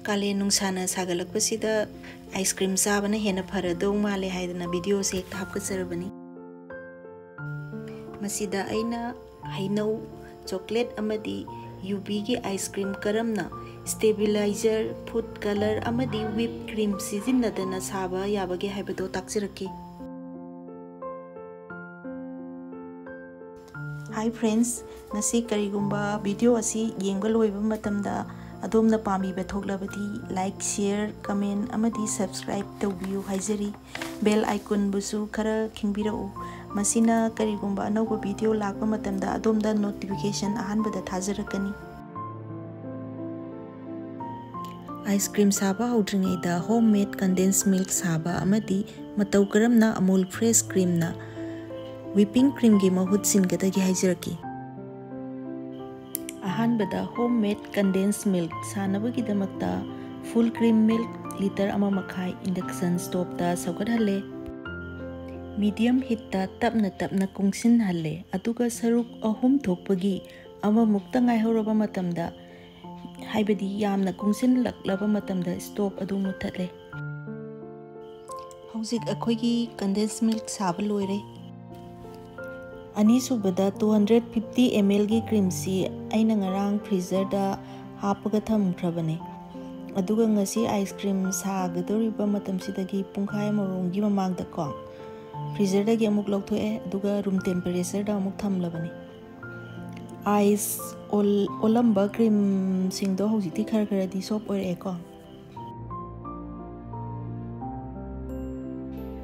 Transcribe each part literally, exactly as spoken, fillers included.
ꯀꯥꯂꯦꯟ ꯅꯨꯡꯁꯥꯅ ꯁꯥꯒꯠꯂꯛꯄꯁꯤꯗ ice cream ꯆꯥꯕꯅ ꯍꯦꯟꯅ ꯐꯔꯗꯧ ꯃꯥꯜꯂꯦ ꯍꯥꯏꯗꯅ videoꯁꯦ ꯍꯦꯛꯇ ꯍꯥꯞꯀꯠꯆꯔꯕꯅꯤ꯫ ꯃꯁꯤꯗ ꯑꯩꯅ ꯍꯩꯅꯧ, chocolate ꯑꯃꯗꯤ ꯌꯨꯕꯤꯒꯤ ice cream ꯀꯔꯝꯅ stabilizer, food color ꯑꯃꯗꯤ whip cream ꯁꯤꯖꯤꯟꯅꯗꯅ ꯁꯥꯕ ꯌꯥꯕꯒꯦ ꯍꯥꯏꯕꯗꯣ ꯇꯥꯛꯆꯔꯛꯀꯦ꯫ Hi friends, ꯉꯁꯤ ꯀꯔꯤꯒꯨꯝꯕ video ꯑꯁꯤ ꯌꯦꯡꯕ ꯂꯣꯏꯕ ꯃꯇꯝꯗ ꯑꯗꯣꯝꯅ ꯄꯥꯝꯕꯤꯕ ꯊꯣꯛꯂꯕꯗꯤ like, share, comment ꯑꯃꯗꯤ subscribe ꯇꯧꯕꯤꯌꯨ ꯍꯥꯏꯖꯔꯤ꯫ Bell icon ꯕꯨꯁꯨ ꯈꯔ ꯈꯤꯡꯕꯤꯔꯛꯎ꯫ ꯃꯁꯤꯅ ꯀꯔꯤꯒꯨꯝꯕ ꯑꯅꯧꯕ video ꯂꯥꯛꯄ ꯃꯇꯝꯗ ꯑꯗꯣꯝꯗ notification ꯑꯍꯥꯟꯕꯗ ꯊꯥꯖꯔꯛꯀꯅꯤ꯫ Ice cream ꯁꯥꯕ ꯍꯧꯗ꯭ꯔꯤꯉꯩꯗ home made condensed milk ꯁꯥꯕ ꯑꯃꯗꯤ ꯃꯇꯧ ꯀꯔꯝꯅ Amul fresh cream ꯅ whipping cream ꯒꯤ ꯃꯍꯨꯠ ꯁꯤꯟꯒꯗꯒꯦ ꯍꯥꯏꯖꯔꯛꯀꯦ꯫ ꯑꯍꯥꯟꯕꯗ home made condensed milk ꯁꯥꯅꯕꯒꯤꯗꯃꯛꯇ full cream milk litre ꯑꯃ ꯃꯈꯥꯏ induction stove ꯇ ꯁꯧꯒꯠꯍꯜꯂꯦ꯫ Medium heat ꯇ ꯇꯞꯅ ꯇꯞꯅ ꯀꯨꯡꯁꯤꯟꯍꯜꯂꯦ, ꯑꯗꯨꯒ ꯁꯔꯨꯛ ꯑꯍꯨꯝ ꯊꯣꯛꯄꯒꯤ ꯑꯃꯃꯨꯛꯇ ꯉꯥꯏꯍꯧꯔꯕ ꯃꯇꯝꯗ, ꯍꯥꯏꯕꯗꯤ ꯌꯥꯝꯅ ꯀꯨꯡꯁꯤꯜꯂꯛꯂꯕ ꯃꯇꯝꯗ stove ꯑꯗꯨ ꯃꯨꯠꯊꯠꯂꯦ꯫ ꯍꯧꯖꯤꯛ ꯑꯩꯈꯣꯏꯒꯤ condensed milk ꯁꯥꯕ ꯂꯣꯏꯔꯦ꯫ ꯑꯅꯤꯁꯨꯕꯗ two hundred fifty ml ꯒꯤ cream ꯁꯤ ꯑꯩꯅ ꯉꯔꯥꯡ freezer ꯗ ꯍꯥꯞꯄꯒ ꯊꯝꯈ꯭ꯔꯕꯅꯦ꯫ ꯑꯗꯨꯒ ꯉꯁꯤ ice cream ꯁꯥꯒꯗꯧꯔꯤꯕ ꯃꯇꯝꯁꯤꯗꯒꯤ ꯄꯨꯡꯈꯥꯏ ꯑꯃꯔꯣꯝꯒꯤ ꯃꯃꯥꯡꯗꯀꯣ, freezer ꯗꯒꯤ ꯑꯃꯨꯛ ꯂꯧꯊꯣꯛꯑꯦ, ꯑꯗꯨꯒ room temperature ꯗ ꯑꯃꯨꯛ ꯊꯝꯂꯕꯅꯤ꯫ Ice ꯑꯣꯜ-, ꯑꯣꯜꯂꯝꯕ cream ꯁꯤꯡꯗꯣ ꯍꯧꯖꯤꯛꯇꯤ ꯈꯔ ꯈꯔꯗꯤ soft ꯑꯣꯏꯔꯛꯑꯦꯀꯣ꯫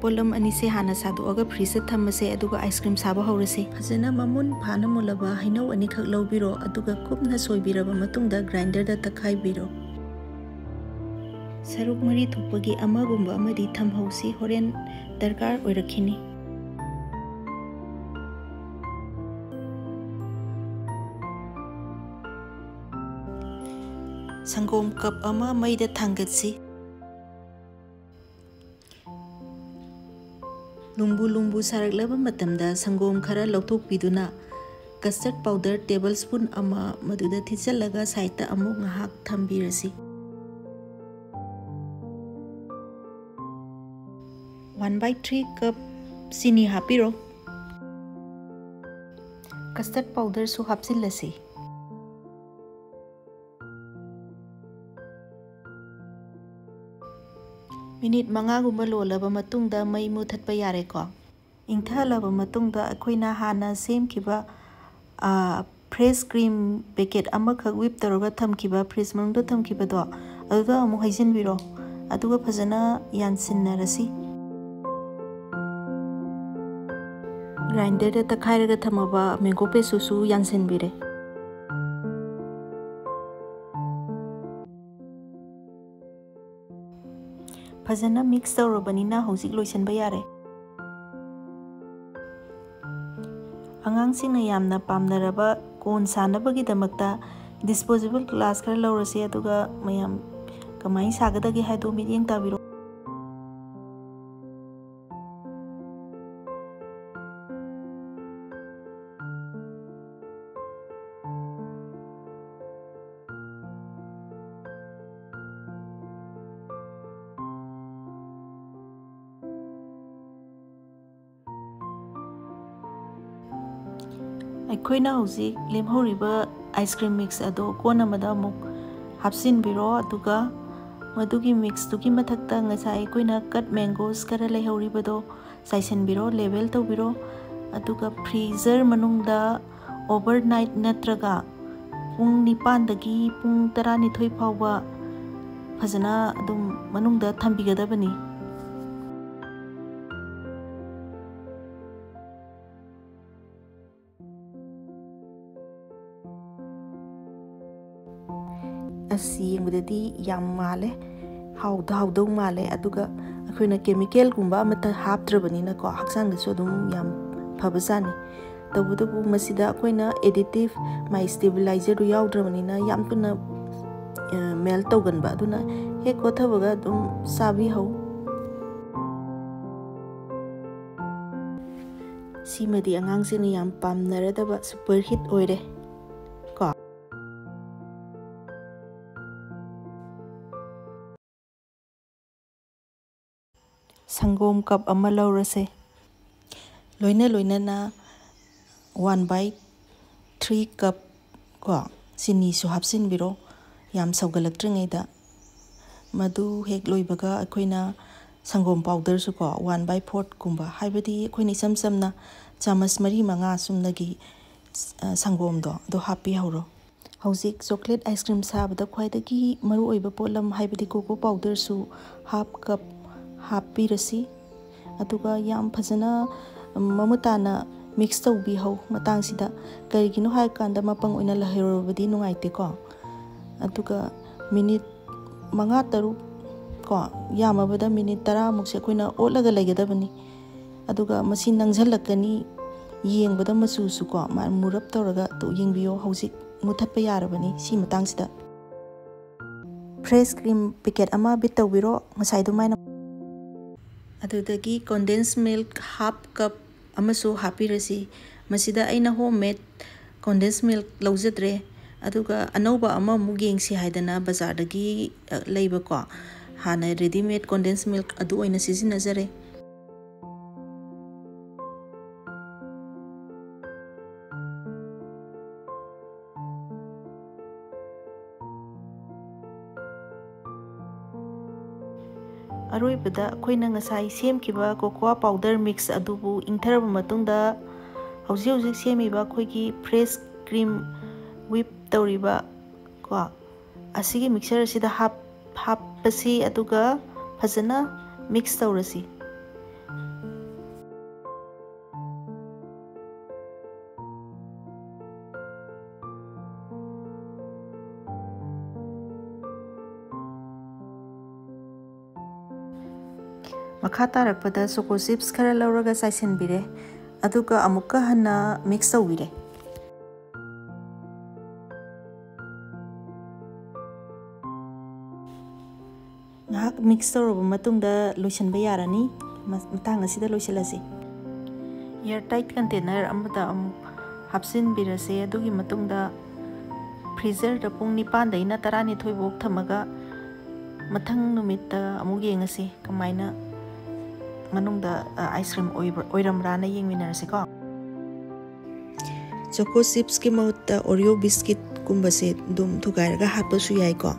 ꯄꯣꯠꯂꯝ ꯑꯅꯤꯁꯦ ꯍꯥꯟꯅ ꯁꯥꯗꯣꯛꯑꯒ fridge ꯇ ꯊꯝꯃꯁꯦ, ꯑꯗꯨꯒ ice cream ꯁꯥꯕ ꯍꯧꯔꯁꯦ꯫ ꯐꯖꯅ ꯃꯃꯨꯟ ꯐꯥꯅ ꯃꯨꯜꯂꯕ ꯍꯩꯅꯧ ꯑꯅꯤꯈꯛ ꯂꯧꯕꯤꯔꯣ, ꯑꯗꯨꯒ ꯀꯨꯞꯅ ꯁꯣꯏꯕꯤꯔꯕ ꯃꯇꯨꯡꯗ grinder ꯗ ꯇꯛꯈꯥꯏꯕꯤꯔꯣ꯫ ꯁꯔꯨꯛ ꯃꯔꯤ ꯊꯣꯛꯄꯒꯤ ꯑꯃꯒꯨꯝꯕ ꯑꯃꯗꯤ ꯊꯝꯍꯧꯁꯤ, ꯍꯣꯔꯦꯟ ꯗꯔꯀꯥꯔ ꯑꯣꯏꯔꯛꯈꯤꯅꯤ꯫ ꯁꯪꯒꯣꯝ cup ꯑꯃ ꯃꯩꯗ ꯊꯥꯡꯒꯠꯁꯤ꯫ ꯂꯨꯝꯕꯨ ꯂꯨꯝꯕꯨ ꯁꯥꯔꯛꯂꯕ ꯃꯇꯝꯗ ꯁꯪꯒꯣꯝ ꯈꯔ ꯂꯧꯊꯣꯛꯄꯤꯗꯨꯅ custard powder tablespoon ꯑꯃ ꯃꯗꯨꯗ ꯊꯤꯠꯆꯜꯂꯒ side ꯇ ꯑꯃꯨꯛ ꯉꯥꯏꯍꯥꯛ ꯊꯝꯕꯤꯔꯁꯤ꯫ One by three cup ꯆꯤꯅꯤ ꯍꯥꯞꯄꯤꯔꯣ꯫ Custard powderꯁꯨ ꯍꯥꯞꯆꯤꯜꯂꯁꯤ꯫ ꯃꯤꯅꯤꯠ ꯃꯉꯥꯒꯨꯝꯕ ꯂꯣꯜꯂꯕ ꯃꯇꯨꯡꯗ ꯃꯩ ꯃꯨꯊꯠꯄ ꯌꯥꯔꯦꯀꯣ꯫ ꯏꯪꯊꯍꯜꯂꯕ ꯃꯇꯨꯡꯗ ꯑꯩꯈꯣꯏꯅ ꯍꯥꯟꯅ ꯁꯦꯝꯈꯤꯕ, ꯑ, fresh cream packet ꯑꯃꯈꯛ whip ꯇꯧꯔꯒ ꯊꯝꯈꯤꯕ, fridge ꯃꯅꯨꯡꯗ ꯊꯝꯈꯤꯕꯗꯣ, ꯑꯗꯨꯗ ꯑꯃꯨꯛ ꯍꯩꯖꯤꯟꯕꯤꯔꯣ꯫ ꯑꯗꯨꯒ ꯐꯖꯅ ꯌꯥꯟꯁꯤꯟꯅꯔꯁꯤ꯫ Grinderꯗ ꯇꯛꯈꯥꯏꯔꯒ ꯊꯝꯃꯕ mango pasteꯇꯨꯁꯨ ꯌꯥꯟꯁꯤꯟꯕꯤꯔꯦ꯫ ꯐꯖꯅ mix ꯇꯧꯔꯕꯅꯤꯅ ꯍꯧꯖꯤꯛ ꯂꯣꯏꯁꯤꯟꯕ ꯌꯥꯔꯦ꯫ ꯑꯉꯥꯡꯁꯤꯡꯅ ꯌꯥꯝꯅ ꯄꯥꯝꯅꯔꯕ cone ꯁꯥꯅꯕꯒꯤꯗꯃꯛꯇ disposable glass ꯈꯔ ꯂꯧꯔꯁꯤ, ꯑꯗꯨꯒ ꯃꯌꯥꯝ ꯀꯃꯥꯏꯅ ꯁꯥꯒꯗꯒꯦ ꯍꯥꯏꯗꯨ ꯃꯤꯠꯌꯦꯡ ꯇꯥꯕꯤꯔꯣ꯫ ꯑꯩꯈꯣꯏꯅ ꯍꯧꯖꯤꯛ ꯂꯦꯝꯍꯧꯔꯤꯕ ice cream mix ꯑꯗꯣ cone ꯑꯃꯗ ꯑꯃꯨꯛ ꯍꯥꯞꯆꯤꯟꯕꯤꯔꯣ, ꯑꯗꯨꯒ ꯃꯗꯨꯒꯤ mixꯇꯨꯒꯤ ꯃꯊꯛꯇ ꯉꯁꯥꯏ ꯑꯩꯈꯣꯏꯅ cut mangoes ꯈꯔ ꯂꯩꯍꯧꯔꯤꯕꯗꯣ ꯆꯥꯏꯁꯤꯟꯕꯤꯔꯣ, level ꯇꯧꯕꯤꯔꯣ, ꯑꯗꯨꯒ freezer ꯃꯅꯨꯡꯗ overnight ꯅꯠꯇ꯭ꯔꯒ ꯄꯨꯡ ꯅꯤꯄꯥꯟꯗꯒꯤ ꯄꯨꯡ ꯇꯔꯥꯅꯤꯊꯣꯏ ꯐꯥꯎꯕ ꯐꯖꯅ ꯑꯗꯨꯝ ꯃꯅꯨꯡꯗ ꯊꯝꯕꯤꯒꯗꯕꯅꯤ꯫ ꯑꯁ, ꯌꯦꯡꯕꯗꯗꯤ ꯌꯥꯝ ꯃꯥꯜꯂꯦ, ꯍꯥꯎꯗ ꯍꯥꯎꯗꯧ ꯃꯥꯜꯂꯦ꯫ ꯑꯗꯨꯒ ꯑꯩꯈꯣꯏꯅ chemicalꯒꯨꯝꯕ ꯑꯃꯠꯇ ꯍꯥꯞꯇ꯭ꯔꯕꯅꯤꯅꯀꯣ, ꯍꯛꯆꯥꯡꯗꯁꯨ ꯑꯗꯨꯝ ꯌꯥꯝ ꯐꯕꯖꯥꯠꯅꯤ꯫ ꯇꯧꯕꯇꯕꯨ ꯃꯁꯤꯗ ꯑꯩꯈꯣꯏꯅ additive, ꯃꯥꯏ stabilizerꯗꯨ ꯌꯥꯎꯗ꯭ꯔꯕꯅꯤꯅ ꯌꯥꯝ ꯊꯨꯅ, ꯑ, melt ꯇꯧꯒꯟꯕ꯫ ꯑꯗꯨꯅ ꯍꯦꯛ ꯀꯣꯠꯊꯕꯒ ꯑꯗꯨꯝ ꯆꯥꯕꯤꯍꯧ꯫ ꯁꯤꯃꯗꯤ ꯑꯉꯥꯡꯁꯤꯡꯅ ꯌꯥꯝ ꯄꯥꯝꯅꯔꯗꯕ super hit ꯑꯣꯏꯔꯦ ꯀꯣ꯫ ꯁꯪꯒꯣꯝ ꯀꯞ ꯑꯃ ꯂꯧꯔꯁꯦ꯫ ꯂꯣꯏꯅ ꯂꯣꯏꯅꯅ ꯋꯥꯟ ꯕꯥꯏ ꯊ꯭ꯔꯤ ꯀꯞ ꯀꯣ ꯆꯤꯅꯤꯁꯨ ꯍꯥꯞꯆꯤꯟꯕꯤꯔꯣ꯫ ꯌꯥꯝ ꯁꯧꯒꯠꯂꯛꯇ꯭ꯔꯤꯉꯩꯗ꯫ ꯃꯗꯨ ꯍꯦꯛ ꯂꯣꯏꯕꯒ ꯑꯩꯈꯣꯏꯅ ꯁꯪꯒꯣꯝ ꯄꯥꯎꯗꯔꯁꯨ ꯀꯣ ꯋꯥꯟ ꯕꯥꯏ ꯐꯣꯔꯠꯀꯨꯝꯕ, ꯍꯥꯏꯕꯗꯤ ꯑꯩꯈꯣꯏꯅ ꯏꯆꯝ ꯆꯝꯅ ꯆꯥꯃꯁ ꯃꯔꯤ ꯃꯉꯥ ꯆꯨꯝꯅꯒꯤ, ꯑ, ꯁꯪꯒꯣꯝꯗꯣ ꯑꯗꯨ ꯍꯥꯞꯄꯤꯍꯧꯔꯣ꯫ ꯍꯧꯖꯤꯛ ꯆꯣꯀ꯭ꯂꯦꯠ ꯑꯥꯏꯁ ꯀ꯭ꯔꯤꯝ ꯁꯥꯕꯗ ꯈ꯭ꯋꯥꯏꯗꯒꯤ ꯃꯔꯨꯑꯣꯏꯕ ꯄꯣꯠꯂꯝ, ꯍꯥꯏꯕꯗꯤ ꯀꯣꯀꯣ ꯄꯥꯎꯗꯔꯁꯨ ꯍꯥꯞ ꯀꯞ ꯍꯥꯞꯄꯤꯔꯁꯤ꯫ ꯑꯗꯨꯒ ꯌꯥꯝ ꯐꯖꯅ ꯃꯃꯨꯠ ꯇꯥꯅ ꯃꯤꯛꯁ ꯇꯧꯕꯤꯍꯧ ꯃꯇꯥꯡꯁꯤꯗ꯫ ꯀꯔꯤꯒꯤꯅꯣ ꯍꯥꯏꯔꯀꯥꯟꯗ ꯃꯄꯪ ꯑꯣꯏꯅ ꯂꯩꯍꯧꯔꯕꯗꯤ ꯅꯨꯡꯉꯥꯏꯇꯦꯀꯣ꯫ ꯑꯗꯨꯒ ꯃꯤꯅꯤꯠ ꯃꯉꯥ ꯇꯔꯨꯛ ꯀꯣ, ꯌꯥꯝꯃꯕꯗ ꯃꯤꯅꯤꯠ ꯇꯔꯥꯃꯨꯛꯁꯦ ꯑꯩꯈꯣꯏꯅ ꯑꯣꯠꯂꯒ ꯂꯩꯒꯗꯕꯅꯤ꯫ ꯑꯗꯨꯒ ꯃꯁꯤ ꯅꯪꯁꯤꯜꯂꯛꯀꯅꯤ, ꯌꯦꯡꯕꯗ ꯃꯆꯨꯁꯨ ꯀꯣ, ꯃꯥ ꯃꯨꯔꯞ ꯇꯧꯔꯒ ꯑꯗꯨ ꯌꯦꯡꯕꯤꯌꯣ꯫ ꯍꯧꯖꯤꯛ ꯃꯨꯊꯠꯄ ꯌꯥꯔꯕꯅꯤ ꯁꯤ ꯃꯇꯥꯡꯁꯤꯗ꯫ ꯐ꯭ꯔꯦꯁ ꯀ꯭ꯔꯤꯝ ꯄꯤꯀꯦꯠ ꯑꯃ ꯕꯤꯠ ꯇꯧꯕꯤꯔꯣ, ꯉꯁꯥꯏ ꯑꯗꯨꯃꯥꯏꯅ꯫ ꯑꯗꯨꯗꯒꯤ ꯀꯣꯟꯗꯦꯟꯁ ꯃꯤꯜꯛ ꯍꯥꯞ ꯀꯞ ꯑꯃꯁꯨ ꯍꯥꯞꯄꯤꯔꯁꯤ꯫ ꯃꯁꯤꯗ ꯑꯩꯅ ꯍꯣꯝ ꯃꯦꯗ ꯀꯣꯟꯗꯦꯟꯁ ꯃꯤꯜꯛ ꯂꯧꯖꯗ꯭ꯔꯦ, ꯑꯗꯨꯒ ꯑꯅꯧꯕ ꯑꯃꯃꯨꯛ ꯌꯦꯡꯁꯤ ꯍꯥꯏꯗꯅ ꯕꯖꯥꯔꯗꯒꯤ, ꯑ, ꯂꯩꯕꯀꯣ, ꯍꯥꯟꯅ ꯔꯦꯗꯤꯃꯦꯗ ꯀꯣꯟꯗꯦꯟꯁ ꯃꯤꯜꯛ ꯑꯗꯨ ꯑꯣꯏꯅ ꯁꯤꯖꯤꯟꯅꯖꯔꯦ꯫ ꯑꯔꯣꯏꯕꯗ ꯑꯩꯈꯣꯏꯅ ꯉꯁꯥꯏ ꯁꯦꯝꯈꯤꯕ ꯀꯣꯀꯣꯋꯥ ꯄꯥꯎꯗꯔ ꯃꯤꯛꯁ ꯑꯗꯨꯕꯨ ꯏꯪꯊꯔꯕ ꯃꯇꯨꯡꯗ, ꯍꯧꯖꯤꯛ ꯍꯧꯖꯤꯛ ꯁꯦꯝꯃꯤꯕ ꯑꯩꯈꯣꯏꯒꯤ ꯐ꯭ꯔꯦꯁ ꯀ꯭ꯔꯤꯝ ꯋꯤꯞ ꯇꯧꯔꯤꯕ ꯀꯣ, ꯑꯁꯤꯒꯤ ꯃꯤꯛꯁꯆꯔ ꯑꯁꯤꯗ ꯍꯥꯞ-, ꯍꯥꯞꯄꯁꯤ, ꯑꯗꯨꯒ ꯐꯖꯅ ꯃꯤꯛꯁ ꯇꯧꯔꯁꯤ꯫ ꯃꯈꯥ ꯇꯥꯔꯛꯄꯗ ꯆꯣꯀꯣ ꯆꯤꯞꯁ ꯈꯔ ꯂꯧꯔꯒ ꯆꯥꯏꯁꯤꯟꯕꯤꯔꯦ, ꯑꯗꯨꯒ ꯑꯃꯨꯛꯀ ꯍꯟꯅ ꯃꯤꯛꯁ ꯇꯧꯕꯤꯔꯦ꯫ ꯉꯥꯏꯍꯥꯛ ꯃꯤꯛꯁ ꯇꯧꯔꯕ ꯃꯇꯨꯡꯗ ꯂꯣꯏꯁꯤꯟꯕ ꯌꯥꯔꯅꯤ꯫ ꯃ-, ꯃꯇꯥꯡ ꯑꯁꯤꯗ ꯂꯣꯏꯁꯤꯜꯂꯁꯤ꯫ ꯏꯌꯔ ꯇꯥꯏꯠ ꯀꯟꯇꯦꯅꯔ ꯑꯃꯗ ꯑꯃꯨꯛ ꯍꯥꯞꯆꯤꯟꯕꯤꯔꯁꯦ꯫ ꯑꯗꯨꯒꯤ ꯃꯇꯨꯡꯗ ꯐ꯭ꯔꯤꯖꯔꯗ ꯄꯨꯡ ꯅꯤꯄꯥꯟꯗꯩꯅ ꯇꯔꯥꯅꯤꯊꯣꯏ ꯐꯥꯎ ꯊꯝꯃꯒ ꯃꯊꯪ ꯅꯨꯃꯤꯠꯇ ꯑꯃꯨꯛ ꯌꯦꯡꯉꯁꯤ ꯀꯃꯥꯏꯅ ꯃꯅꯨꯡꯗ ꯑꯥꯏꯁ ꯀ꯭ꯔꯤꯝ ꯑꯣꯏꯔꯝꯕ꯭ꯔꯥꯅ ꯌꯦꯡꯃꯤꯟꯅꯔꯁꯤꯀꯣ꯫ ꯆꯣꯀꯣ ꯆꯤꯞꯁꯀꯤ ꯃꯍꯨꯠꯇ ꯑꯣꯔꯤꯑꯣ ꯕꯤꯁꯀꯤꯠꯀꯨꯝꯕꯁꯦ ꯑꯗꯨꯝ ꯊꯨꯒꯥꯏꯔꯒ ꯍꯥꯞꯄꯁꯨ ꯌꯥꯏꯀꯣ꯫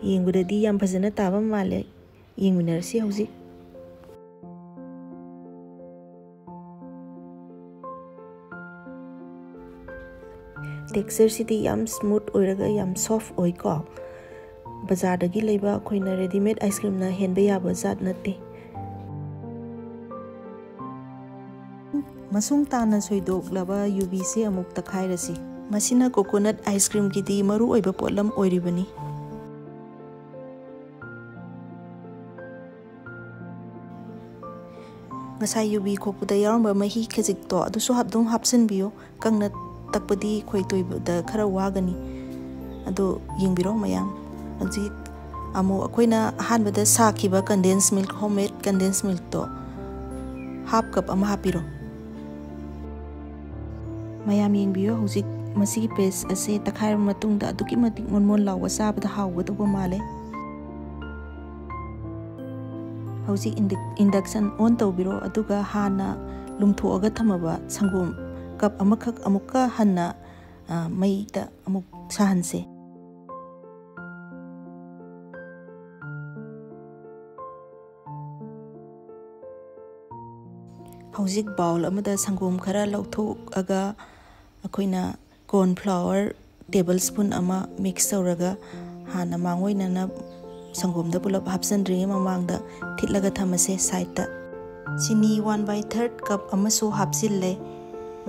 ꯌꯦꯡꯕꯗꯗꯤ ꯌꯥꯝ ꯐꯖꯅ ꯇꯥꯕ ꯃꯥꯜꯂꯦ꯫ ꯌꯦꯡꯃꯤꯟꯅꯔꯁꯤ ꯍꯧꯖꯤꯛ꯫ ꯇꯦꯛꯁꯆꯔꯁꯤꯗꯤ ꯌꯥꯝ ꯁ꯭ꯃꯨꯠ ꯑꯣꯏꯔꯒ ꯌꯥꯝ ꯁꯣꯐ ꯑꯣꯏꯀꯣ꯫ ꯕꯖꯥꯔꯗꯒꯤ ꯂꯩꯕ ꯑꯩꯈꯣꯏꯅ ꯔꯦꯗꯤꯃꯦꯗ ꯑꯥꯏꯁ ꯀ꯭ꯔꯤꯝꯅ ꯍꯦꯟꯕ ꯌꯥꯕ ꯖꯥꯠ ꯅꯠꯇꯦ꯫ ꯃꯁꯨꯡ ꯇꯥꯅ ꯁꯣꯏꯗꯣꯛꯂꯕ ꯌꯨꯕꯤꯁꯦ ꯑꯃꯨꯛ ꯇꯛꯈꯥꯏꯔꯁꯤ꯫ ꯃꯁꯤꯅ ꯀꯣꯀꯣꯅꯠ ꯑꯥꯏꯁ ꯀ꯭ꯔꯤꯝꯒꯤꯗꯤ ꯃꯔꯨꯑꯣꯏꯕ ꯄꯣꯠꯂꯝ ꯑꯣꯏꯔꯤꯕꯅꯤ꯫ ꯉꯁꯥꯏ ꯌꯨꯕꯤ ꯈꯣꯛꯄꯗ ꯌꯥꯎꯔꯝꯕ ꯃꯍꯤ ꯈꯖꯤꯛꯇꯣ ꯑꯗꯨꯁꯨ ꯑꯗꯨꯝ ꯍꯥꯞꯆꯤꯟꯕꯤꯌꯨ꯫ ꯀꯪꯅ ꯇꯛꯄꯗꯤ ꯈꯣꯏ ꯇꯣꯏꯕꯗ ꯈꯔ ꯋꯥꯒꯅꯤ꯫ ꯑꯗꯨ ꯌꯦꯡꯕꯤꯔꯣ ꯃꯌꯥꯝ꯫ ꯍꯧꯖꯤꯛ ꯑꯃꯨꯛ ꯑꯩꯈꯣꯏꯅ ꯑꯍꯥꯟꯕꯗ ꯁꯥꯈꯤꯕ ꯀꯟꯗꯦꯟꯁ ꯃꯤꯜꯛ, ꯍꯣꯝꯃꯦꯗ ꯀꯟꯗꯦꯟꯁ ꯃꯤꯜꯛꯇꯣ ꯍꯥꯞ ꯀꯞ ꯑꯃ ꯍꯥꯞꯄꯤꯔꯣ꯫ ꯃꯌꯥꯝ ꯌꯦꯡꯕꯤꯌꯨ, ꯍꯧꯖꯤꯛ ꯃꯁꯤꯒꯤ ꯄꯦꯁ ꯑꯁꯦ ꯇꯛꯈꯥꯏꯔꯕ ꯃꯇꯨꯡꯗ ꯑꯗꯨꯛꯀꯤ ꯃꯇꯤꯛ ꯃꯣꯟ ꯃꯣꯟ ꯂꯥꯎꯕ, ꯆꯥꯕꯗ ꯍꯥꯎꯒꯗꯧꯕ ꯃꯥꯜꯂꯦ꯫ ꯍꯧꯖꯤꯛ ꯏꯟꯗꯛ-, ꯏꯟꯗꯛꯁꯟ ꯑꯣꯟ ꯇꯧꯕꯤꯔꯣ, ꯑꯗꯨꯒ ꯍꯥꯟꯅ ꯂꯨꯝꯊꯣꯛꯑꯒ ꯊꯝꯃꯕ ꯁꯪꯒꯣꯝ ꯀꯞ ꯑꯃꯈꯛ ꯑꯃꯨꯛꯀ ꯍꯟꯅ, ꯑ, ꯃꯩꯗ ꯑꯃꯨꯛ ꯁꯥꯍꯟꯁꯦ꯫ ꯍꯧꯖꯤꯛ ꯕꯥꯎꯜ ꯑꯃꯗ ꯁꯪꯒꯣꯝ ꯈꯔ ꯂꯧꯊꯣꯛꯑꯒ ꯑꯩꯈꯣꯏꯅ ꯀꯣꯔꯟ ꯐ꯭ꯂꯥꯋꯔ ꯇꯦꯕꯜ ꯁ꯭ꯄꯨꯟ ꯑꯃ ꯃꯤꯛꯁ ꯇꯧꯔꯒ ꯍꯥꯟꯅ ꯃꯥꯡꯑꯣꯏꯅꯅ ꯁꯪꯒꯣꯝꯗ ꯄꯨꯂꯞ ꯍꯥꯞꯆꯤꯟꯗ꯭ꯔꯤꯉꯩ ꯃꯃꯥꯡꯗ ꯊꯤꯠꯂꯒ ꯊꯝꯃꯁꯦ ꯁꯥꯏꯠꯇ꯫ ꯆꯤꯅꯤ ꯋꯥꯟ ꯕꯥꯏ ꯊꯔꯠ ꯀꯞ ꯑꯃꯁꯨ ꯍꯥꯞꯆꯤꯜꯂꯦ꯫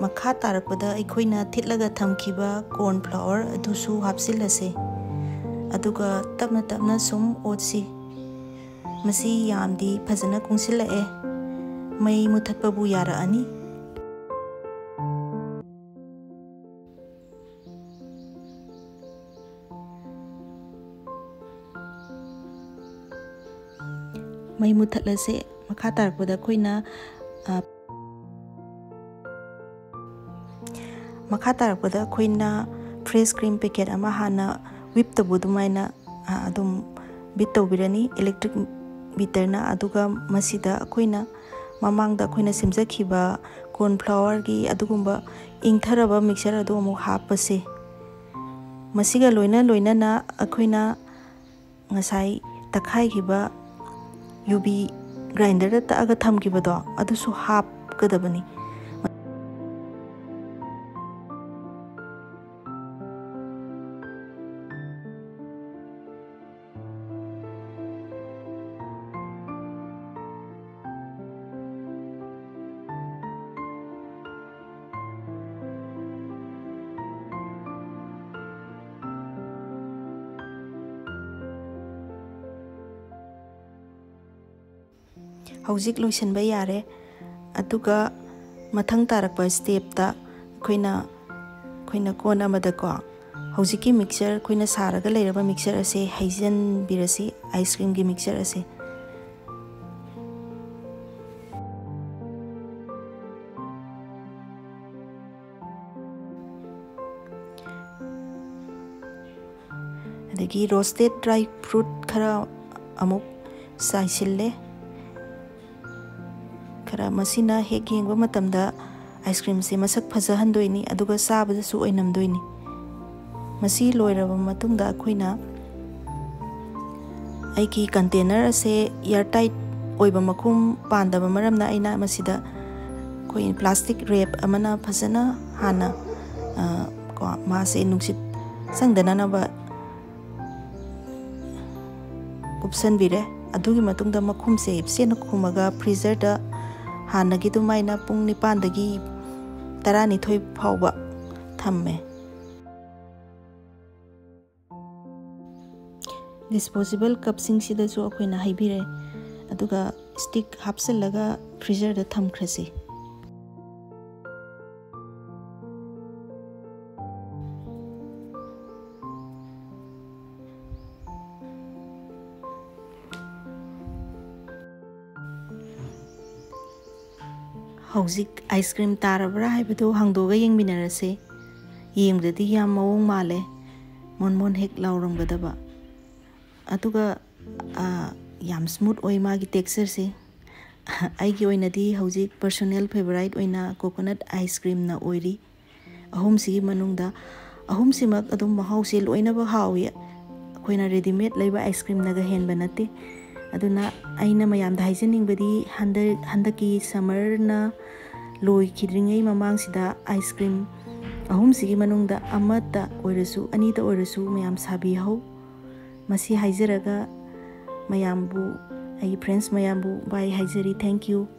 ꯃꯈꯥ ꯇꯥꯔꯛꯄꯗ ꯑꯩꯈꯣꯏꯅ ꯊꯤꯠꯂꯒ ꯊꯝꯈꯤꯕ ꯀꯣꯔꯟ ꯐ꯭ꯂꯥꯋꯔ ꯑꯗꯨꯁꯨ ꯍꯥꯞꯆꯤꯜꯂꯁꯦ꯫ ꯑꯗꯨꯒ ꯇꯞꯅ ꯇꯞꯅ ꯁꯨꯝ ꯑꯣꯠꯁꯤ꯫ ꯃꯁꯤ ꯌꯥꯝꯗꯤ ꯐꯖꯅ ꯀꯨꯡꯁꯤꯜꯂꯛꯑꯦ꯫ ꯃꯩ ꯃꯨꯊꯠꯄꯕꯨ ꯌꯥꯔꯛꯑꯅꯤ꯫ ꯃꯩ ꯃꯨꯊꯠꯂꯁꯦ꯫ ꯃꯈꯥ ꯇꯥꯔꯛꯄꯗ ꯑꯩꯈꯣꯏꯅ, ꯑ, ꯃꯈꯥ ꯇꯥꯔꯛꯄꯗ ꯑꯩꯈꯣꯏꯅ ꯐ꯭ꯔꯦꯁ ꯀ꯭ꯔꯤꯝ ꯄꯦꯀꯦꯠ ꯑꯃ ꯍꯥꯟꯅ ꯋꯤꯞ ꯇꯧꯕ ꯑꯗꯨꯃꯥꯏꯅ, ꯑ, ꯑꯗꯨꯝ ꯕꯤꯠ ꯇꯧꯕꯤꯔꯅꯤ ꯏꯂꯦꯛꯇ꯭ꯔꯤꯛ ꯕꯤꯇꯔꯅ꯫ ꯑꯗꯨꯒ ꯃꯁꯤꯗ ꯑꯩꯈꯣꯏꯅ ꯃꯃꯥꯡꯗ ꯑꯩꯈꯣꯏꯅ ꯁꯦꯝꯖꯈꯤꯕ ꯀꯣꯔꯟ ꯐ꯭ꯂꯣꯋꯔꯒꯤ ꯑꯗꯨꯒꯨꯝꯕ ꯏꯪꯊꯔꯕ ꯃꯤꯛꯁꯆꯔ ꯑꯗꯨ ꯑꯃꯨꯛ ꯍꯥꯞꯄꯁꯦ꯫ ꯃꯁꯤꯒ ꯂꯣꯏꯅ ꯂꯣꯏꯅꯅ ꯑꯩꯈꯣꯏꯅ ꯉꯁꯥꯏ ꯇꯛꯈꯥꯏꯈꯤꯕ ꯌꯨꯕꯤ ꯒ꯭ꯔꯥꯏꯟꯗꯔꯗ ꯇꯛꯑꯒ ꯊꯝꯈꯤꯕꯗꯣ ꯑꯗꯨꯁꯨ ꯍꯥꯞꯀꯗꯕꯅꯤ꯫ ꯍꯧꯖꯤꯛ ꯂꯣꯏꯁꯤꯟꯕ ꯌꯥꯔꯦ꯫ ꯑꯗꯨꯒ ꯃꯊꯪ ꯇꯥꯔꯛꯄ ꯁ꯭ꯇꯦꯞꯇ ꯑꯩꯈꯣꯏꯅ ꯑꯩꯈꯣꯏꯅ ꯀꯣꯟ ꯑꯃꯗꯀꯣ ꯍꯧꯖꯤꯛꯀꯤ ꯃꯤꯛꯁꯆꯔ, ꯑꯩꯈꯣꯏꯅ ꯁꯥꯔꯒ ꯂꯩꯔꯕ ꯃꯤꯛꯁꯆꯔ ꯑꯁꯦ ꯍꯩꯖꯤꯟꯕꯤꯔꯁꯤ, ꯑꯥꯏꯁ ꯀ꯭ꯔꯤꯝꯒꯤ ꯃꯤꯛꯁꯆꯔ ꯑꯁꯦ꯫ ꯑꯗꯒꯤ ꯔꯣꯁꯇꯦꯠ ꯗ꯭ꯔꯥꯏ ꯐ꯭ꯔꯨꯠ ꯈꯔ ꯑꯃꯨꯛ ꯆꯥꯏꯁꯤꯜꯂꯦ꯫ ꯈꯔ ꯃꯁꯤꯅ ꯍꯦꯛ ꯌꯦꯡꯕ ꯃꯇꯝꯗ ꯑꯥꯏꯁ ꯀ꯭ꯔꯤꯝꯁꯦ ꯃꯁꯛ ꯐꯖꯍꯟꯗꯣꯏꯅꯤ, ꯑꯗꯨꯒ ꯆꯥꯕꯗꯁꯨ ꯑꯣꯏꯅꯝꯗꯣꯏꯅꯤ꯫ ꯃꯁꯤ ꯂꯣꯏꯔꯕ ꯃꯇꯨꯡꯗ ꯑꯩꯈꯣꯏꯅ ꯑꯩꯒꯤ ꯀꯟꯇꯦꯅꯔ ꯑꯁꯦ ꯏꯌꯥꯔ ꯇꯥꯏꯠ ꯑꯣꯏꯕ, ꯃꯈꯨꯝ ꯄꯥꯟꯗꯕ ꯃꯔꯝꯅ ꯑꯩꯅ ꯃꯁꯤꯗ ꯑꯩꯈꯣꯏ ꯄ꯭ꯂꯥꯁꯇꯤꯛ ꯔꯦꯞ ꯑꯃꯅ ꯐꯖꯅ ꯍꯥꯟꯅ, ꯑ, ꯀꯣ, ꯃꯥꯁꯦ ꯅꯨꯡꯁꯤꯠ ꯆꯪꯗꯅꯅꯕ ꯀꯨꯞꯁꯟꯕꯤꯔꯦ꯫ ꯑꯗꯨꯒꯤ ꯃꯇꯨꯡꯗ ꯃꯈꯨꯝꯁꯦ ꯆꯦꯠꯅ ꯈꯨꯝꯃꯒ ꯐ꯭ꯔꯤꯖꯔꯗ ꯍꯥꯟꯅꯒꯤ ꯑꯗꯨꯃꯥꯏꯅ ꯄꯨꯡ ꯅꯤꯄꯥꯟꯗꯒꯤ ꯇꯔꯥꯅꯤꯊꯣꯏ ꯐꯥꯎꯕ ꯊꯝꯃꯦ꯫ ꯗꯤꯁꯄꯣꯖꯤꯕꯜ ꯀꯞꯁꯤꯡꯁꯤꯗꯁꯨ ꯑꯩꯈꯣꯏꯅ ꯍꯩꯕꯤꯔꯦ, ꯑꯗꯨꯒ ꯁ꯭ꯇꯤꯛ ꯍꯥꯞꯆꯤꯜꯂꯒ ꯐ꯭ꯔꯤꯖꯔꯗ ꯊꯝꯈ꯭ꯔꯁꯤ꯫ ꯍꯧꯖꯤꯛ ꯑꯥꯏꯁ ꯀ꯭ꯔꯤꯝ ꯇꯥꯔꯕ꯭ꯔꯥ ꯍꯥꯏꯕꯗꯨ ꯍꯥꯡꯗꯣꯛꯑꯒ ꯌꯦꯡꯃꯤꯟꯅꯔꯁꯦ꯫ ꯌꯦꯡꯕꯗꯗꯤ ꯌꯥꯝ ꯃꯑꯣꯡ ꯃꯥꯜꯂꯦ, ꯃꯣꯟ ꯃꯣꯟ ꯍꯦꯛ ꯂꯥꯎꯔꯝꯒꯗꯕ꯫ ꯑꯗꯨꯒ ꯌꯥꯝ ꯁ꯭ꯃꯨꯠ ꯑꯣꯏ ꯃꯥꯒꯤ ꯇꯦꯛꯁꯆꯔꯁꯦ꯫ ꯑꯩꯒꯤ ꯑꯣꯏꯅꯗꯤ ꯍꯧꯖꯤꯛ ꯄꯔꯁꯣꯅꯦꯜ ꯐꯦꯕꯣꯔꯥꯏꯠ ꯑꯣꯏꯅ ꯀꯣꯀꯣꯅꯠ ꯑꯥꯏꯁ ꯀ꯭ꯔꯤꯝꯅ ꯑꯣꯏꯔꯤ꯫ ꯑꯍꯨꯝꯁꯤꯒꯤ ꯃꯅꯨꯡꯗ ꯑꯍꯨꯝꯁꯤꯃꯛ ꯑꯗꯨꯝ ꯃꯍꯥꯎꯁꯦ ꯂꯣꯏꯅꯃꯛ ꯍꯥꯎꯏ꯫ ꯑꯩꯈꯣꯏꯅ ꯔꯦꯗꯤꯃꯦꯗ ꯂꯩꯕ ꯑꯥꯏꯁ ꯀ꯭ꯔꯤꯝꯅꯒ ꯍꯦꯟꯕ ꯅꯠꯇꯦ꯫ ꯑꯗꯨꯅ ꯑꯩꯅ ꯃꯌꯥꯝꯗ ꯍꯥꯏꯖꯅꯤꯡꯕꯗꯤ ꯍꯟꯗꯛ ꯍꯟꯗꯛꯀꯤ ꯁꯝꯃꯔꯅ ꯂꯣꯏꯈꯤꯗ꯭ꯔꯤꯉꯩ ꯃꯃꯥꯡꯁꯤꯗ ꯑꯥꯏꯁ ꯀ꯭ꯔꯤꯝ ꯑꯍꯨꯝꯁꯤꯒꯤ ꯃꯅꯨꯡꯗ ꯑꯃꯠꯇ ꯑꯣꯏꯔꯁꯨ, ꯑꯅꯤꯇ ꯑꯣꯏꯔꯁꯨ ꯃꯌꯥꯝ ꯁꯥꯕꯤꯍꯧ꯫ ꯃꯁꯤ ꯍꯥꯏꯖꯔꯒ ꯃꯌꯥꯝꯕꯨ, ꯑꯩꯒꯤ ꯐ꯭ꯔꯦꯟꯁ ꯃꯌꯥꯝꯕꯨ ꯕꯥꯏ ꯍꯥꯏꯖꯔꯤ꯫ Thank you꯫